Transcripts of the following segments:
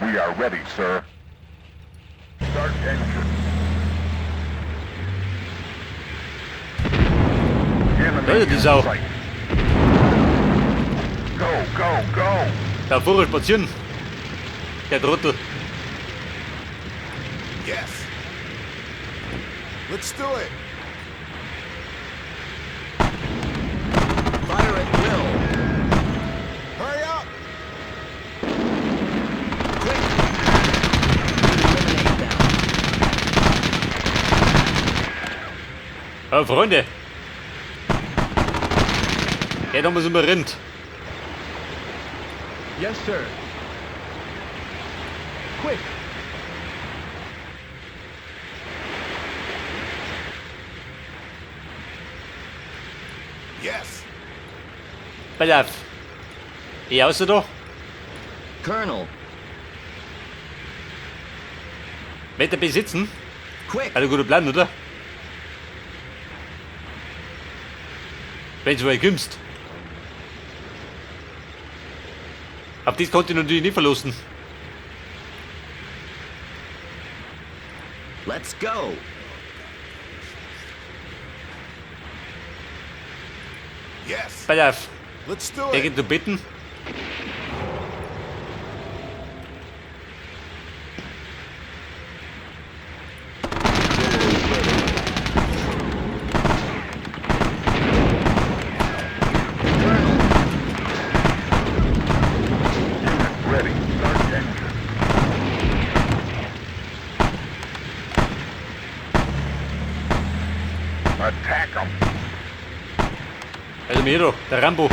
We are ready, sir. Start engine. Enemy Da ist die in Sau. sight. Go, go, go! Da vorher spazieren. Der Trottel. Yes. Let's do it. Fire at will. Hurry up. Quick. Eliminate them. Ja, Freunde. Ja, da müssen wir rennt. Yes, sir. Quick. Yes. Pass auf. Ich außer da. Colonel. Wetter besitzen. Quick. Hat ein guter Plan, oder? Wenn du mal kommst. Auf das konnte ich natürlich nicht verlassen. Let's go. Yes. Pass auf. Let's do Der it. geht zu bitten. Colonel. Unit ready. Start engine. Attack 'em. Also mir da, der Rambo.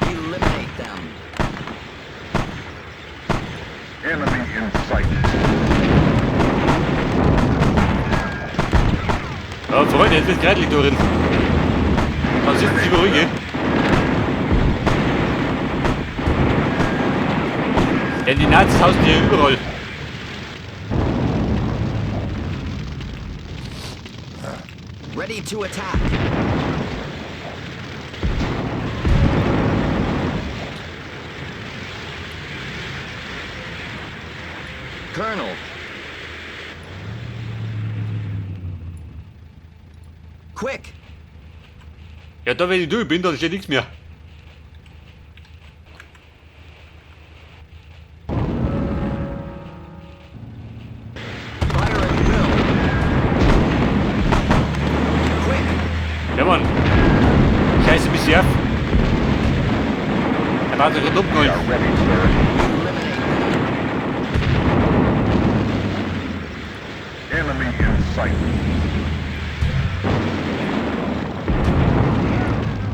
Eliminate them. Enemy in sight. Ja, Freunde, jetzt wird kreidlich da drin. Man sitzt sich beruhigen. Denn die Nazis hausen hier überall. Ready to attack. Colonel. Quick. Ja, da wenn ich durch bin, dann steht nichts mehr. Fire at will. Quick. Ja, Mann. Scheiße, bis auf. Er hat sich gerade We abgeholt. are ready, sir. Eliminate them. Enemy in sight.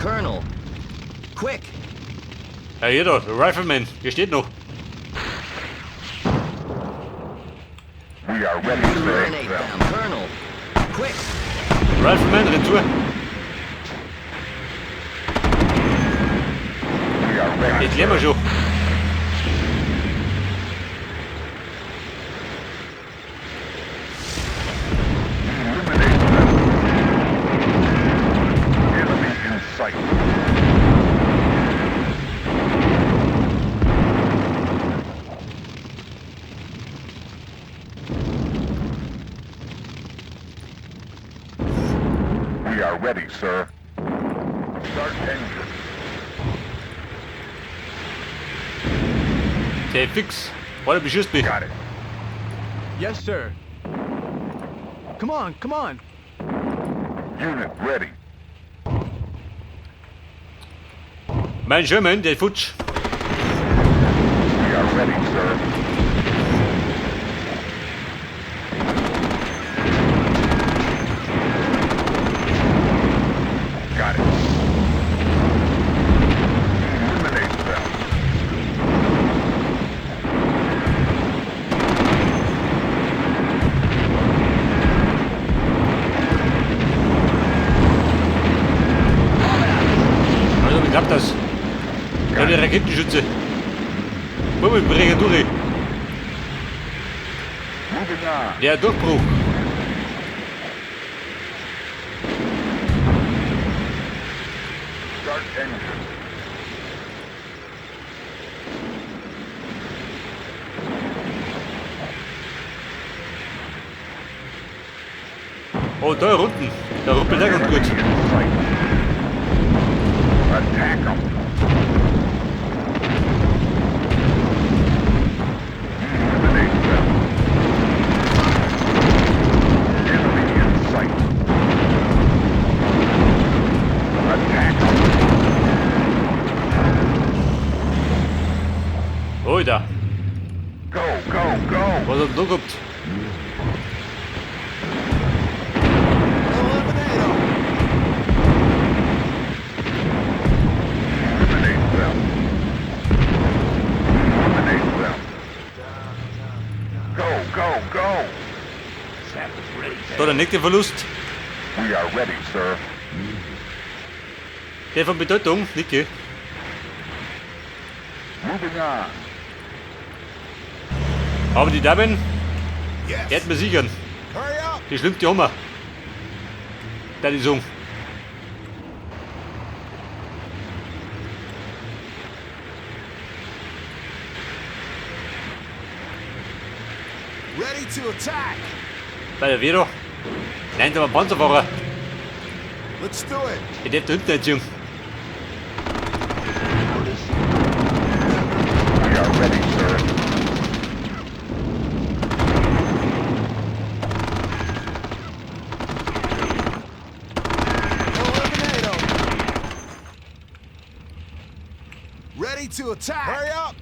Colonel. Quick. Ja, hier da, der Rifleman. Hier steht noch. We are ready, sir. Eliminate them. Colonel. Quick. Rifleman, renn zu. We are ready, Jetzt lernen wir sir. schon. Eliminate them. Enemy in sight. We are ready, sir. Start engine. Der fix. Warte, beschießt mich. Got it. Yes, sir. Come on, come on. Unit ready. Mein Sherman, der ist futsch. We are ready, sir. Got it. Eliminate them. Also, wie klappt das? Ja, der Raketenschütze. Bummelbrecher durch. Moving on. Der Durchbruch. Start engine. Oh, da unten. Da ruppelt er ganz gut. Enemy in sight. Attack 'em. Eliminate them. Enemy in sight. Attack 'em. Oh, da. Go, go, go. Was hat denn da gehabt? Eliminate 'em. Eliminate them. Eliminate them. Go, go, go. Da der nächste Verlust. We are ready, sir. Der von Bedeutung, Niki. Moving on. Aber die Damen, Yes. die hätten wir sichern. Hurry up. Die schlimmste haben wir. Da die sagen. Ready to attack. Bei der Vero. Nein, da war Panzerfahrer. Let's do it. Ich darf da hinten nicht jung. We are ready, sir. Eliminate 'em. Ready to attack. Hurry up.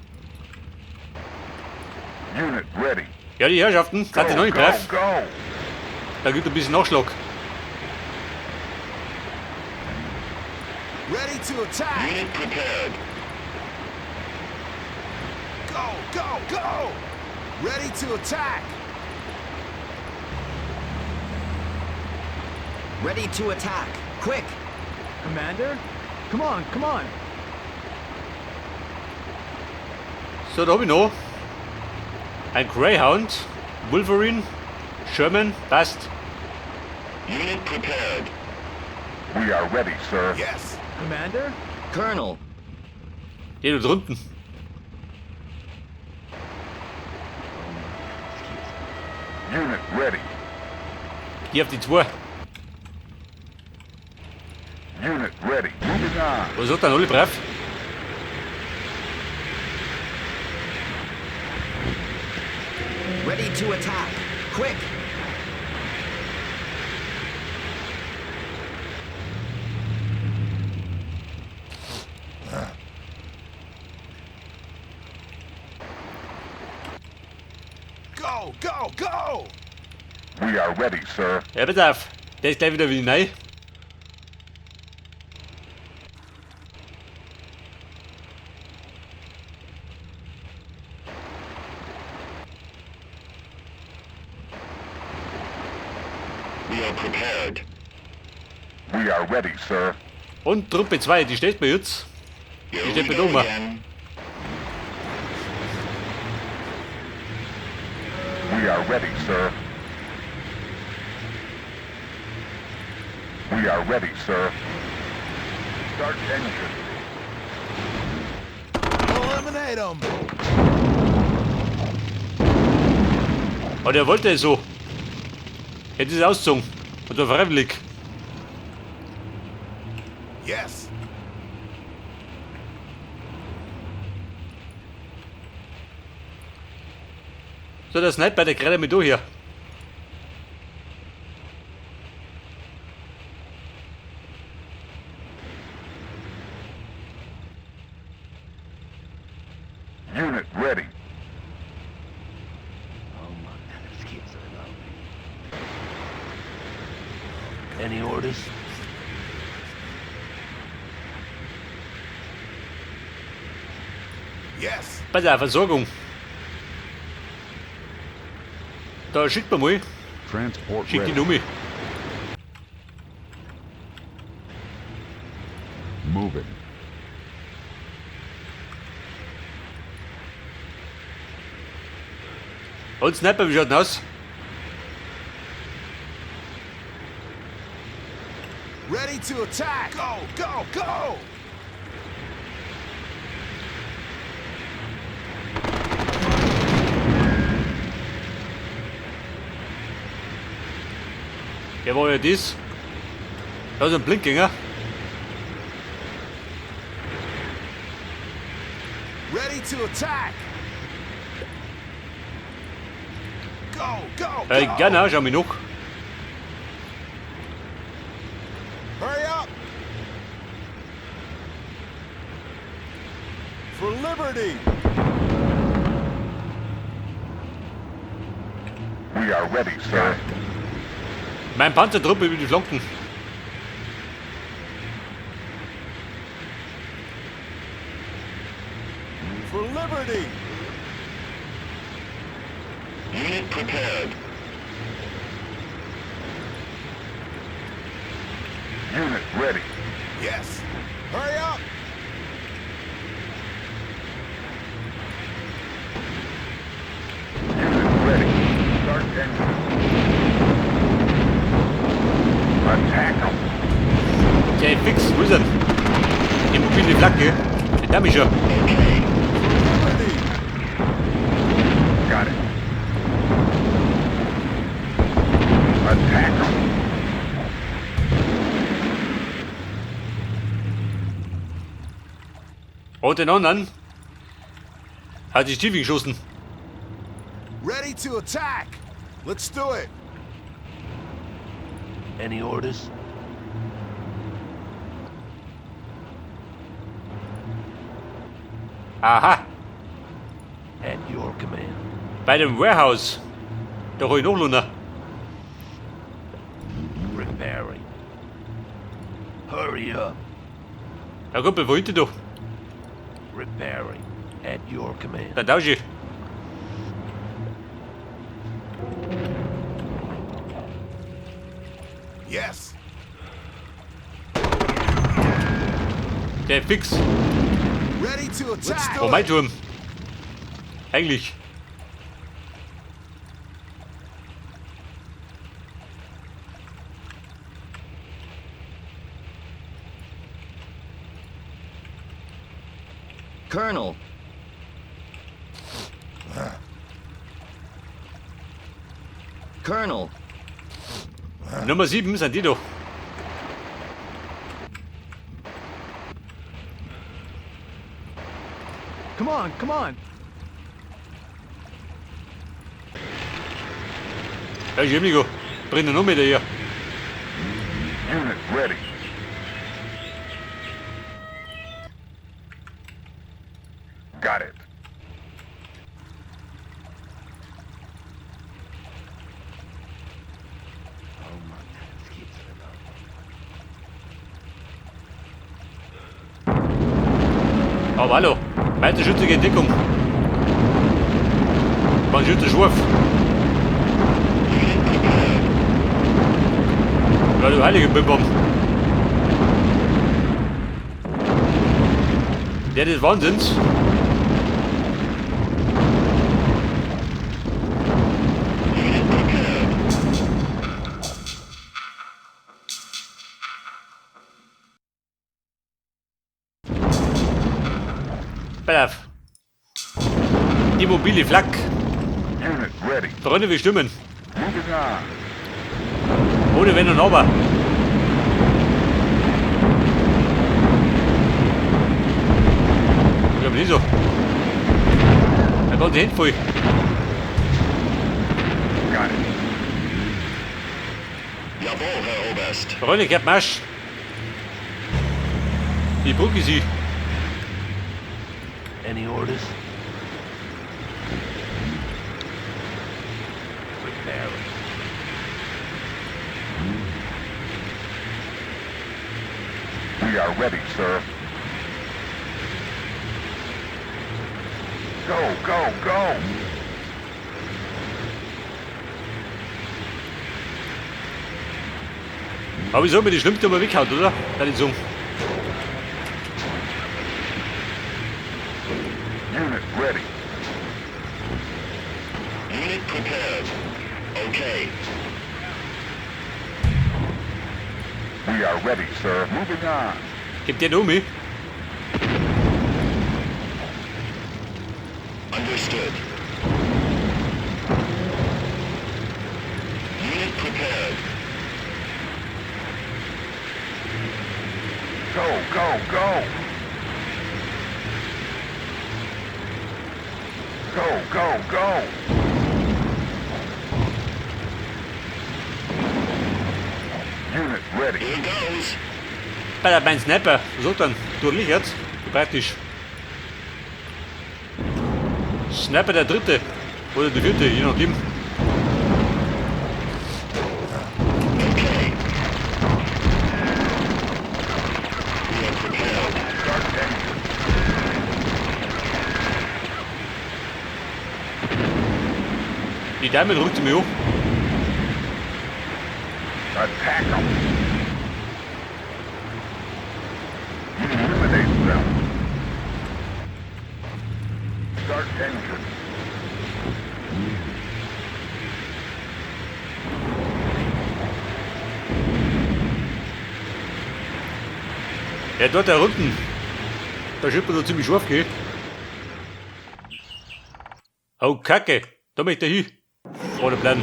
Unit ready. Ja, die Herrschaften, Go, hat die noch nicht go, brav. go. Da gibt ein bisschen Nachschlag. Ready to attack. Unit prepared. Go, go, go. Ready to attack. Ready to attack. Quick. Commander? Come on, come on. So, da hab ich noch. Ein Greyhound, Wolverine, Sherman, passt. Unit prepared. We are ready, sir. Yes. Commander? Colonel. Die da drunten. Unit ready. Die auf die zwei. Unit ready. Moving on. Was hat denn alle brav? Ready to attack. Quick. Go, go, go. We are ready, sir. Ja, bitte auf. Der ist gleich wieder wie neu. We are prepared. We are ready, sir. Und Truppe 2, die steht mir jetzt. Die steht mir oben. We are ready, sir. We are ready, sir. Start engine. Eliminate 'em. Aber der wollte es so. Hätte es ausgezogen. Und war freiwillig. Yes. So, der Sniper, der gerade mit durch hier. Unit ready. Oh Mann, das gibt's doch überhaupt nicht. Any orders? Yes. Bei der Versorgung. Da schickt man mal. Transport Schickt die ready. Nummer. Moving. Und Sniper, wie schaut denn aus? Ready to attack. Go, go, go. Der war ja das. Da ist ein Blindgänger. Ready to attack. Go, go, go. Gerne, schau mich noch. Hurry up. For liberty. We are ready, sir. Mein Panzertruppe über die Flanken. For liberty. Unit prepared. Unit ready. Yes. Hurry up. Unit ready. Start engine. Attack 'em. Okay, fix, wo ist er? Die mobile Flagge. Den hab ich schon. For liberty. Got it. Attack 'em. Und den anderen. Hat die Stiefel geschossen. Ready to attack. Let's do it. Any orders? Aha, At your command. bei dem Warehouse. Da hol ich noch Luna. Repairing. Hurry up. Ja, Kumpel, wo hinten du? Repairing. At your command. Dann tausche ich. Yes. Der fix. Ready to attack. Wo mein Turm? Eigentlich. Colonel. Colonel. Nummer 7 sind die doch. Come on, come on. Ja, ich amigo. Brennt noch mehr hier. Unit ready. Got it. Oh Mann, das geht's nicht mehr. Aber hallo. Weiter Schütze geht Deckung. Man Schütze scharf. Ja, du heilige Bimbam. Der des Wahnsinns. Pass auf. Die mobile Flak. Unit ready. Freunde, wir stimmen. Moving on. Ohne Wenn und Aber. Ich glaube nicht so. Da kommt die Hände voll. Got it. Jawohl, Herr Oberst. Freunde, ich hab Marsch. Die Brücke sie. Any orders? Repairing. We are ready, sir. Go, go, go! Aber ich soll mir die schlimmste mal weghauen, oder? Kann ich sagen. Unit ready. Unit prepared. Okay. We are ready, sir. Moving on. Gibt der noch mich? Understood. Unit prepared. Go, go! Go, go, go! Unit ready. Here goes. Bei der mein Sniper. So dann. Durch jetzt. Praktisch. Sniper der dritte. Oder der vierte, je nachdem. Okay. We are prepared. Start engine. Die Dame drückt sie mir hoch. Attack them. Eliminate them. Start engine. Ja, dort da unten. Da schiebt man da ziemlich scharf, gell? Oh, Kacke. Da möchte ich hin. Oder bleiben.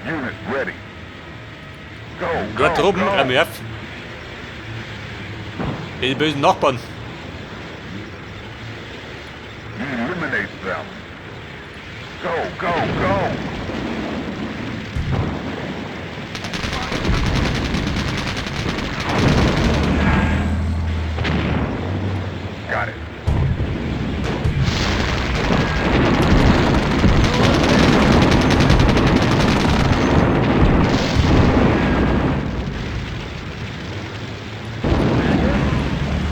Unit ready. Go, Dort go, droben, go. RMF. Die bösen Nachbarn. Eliminate them. Go, go, go. Got it.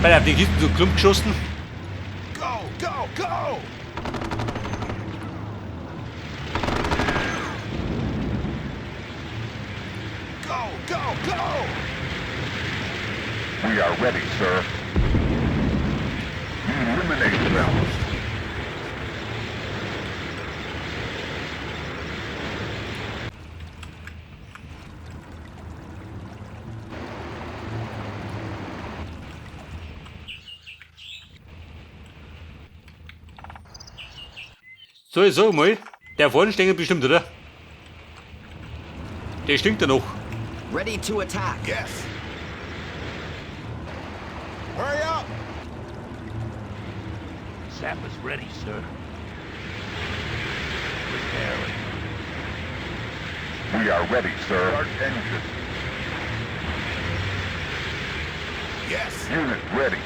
Bei der die Kisten so klump geschossen. Go, go, go! Go, go, go! We are ready, sir. Eliminate them. So, ich sag mal, der vorne stinkt bestimmt, oder? Der stinkt ja noch. Ready to attack. Yes. Hurry up! Sappers ready, sir. Preparing. We are ready, sir. Start engine. Yes. Unit ready.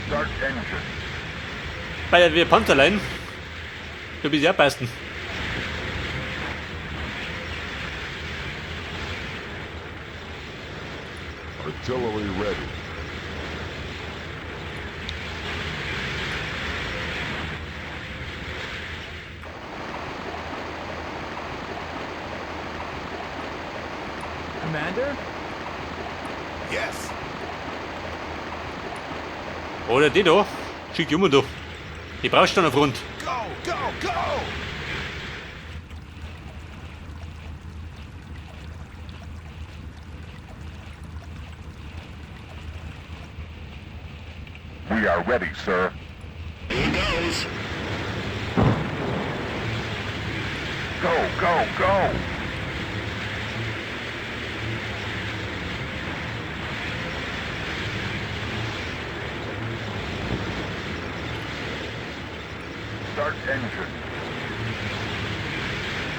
Start engine. Bei der wir Panzerlein. Du bist ja besten. Artillery ready. Commander? Yes. Oder die da. Schick die um da. Die brauchst du dann auf Front. Go, go, go! We are ready, sir. Here goes. Go, go, go! Start engine.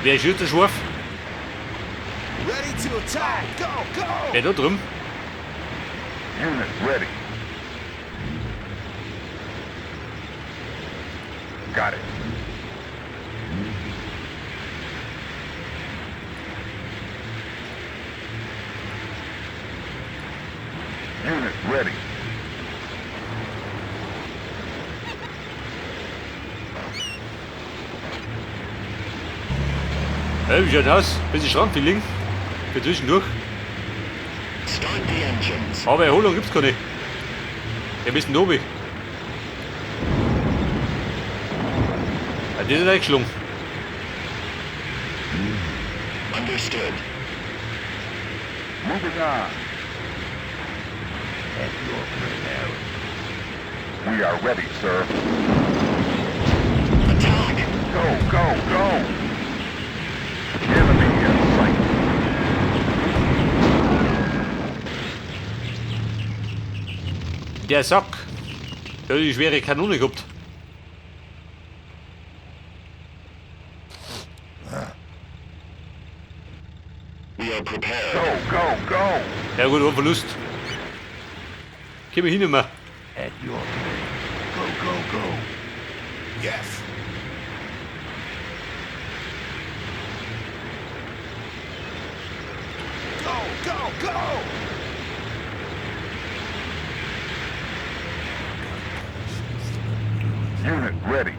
Wer schießt so scharf? Ready to attack! Go, go! Wer da drüben? Unit ready. Got it. Unit ready. Hey, wie schaut aus? Bisschen Strandfeeling. Für zwischendurch. Start the engines. Aber Erholung gibt's keine. Wir müssen oben. Ja, die sind eingeschlungen. Understood. Moving on. At your preparing. We are ready, sir. go, go! Enemy in sight. Der Sack. Der hat die schwere Kanone gehabt. We are prepared. Go, go, go! Ja gut, ein Verlust. Komm ich hin immer. At your command. Go, go, go! Yes. Go, go, go! Unit ready.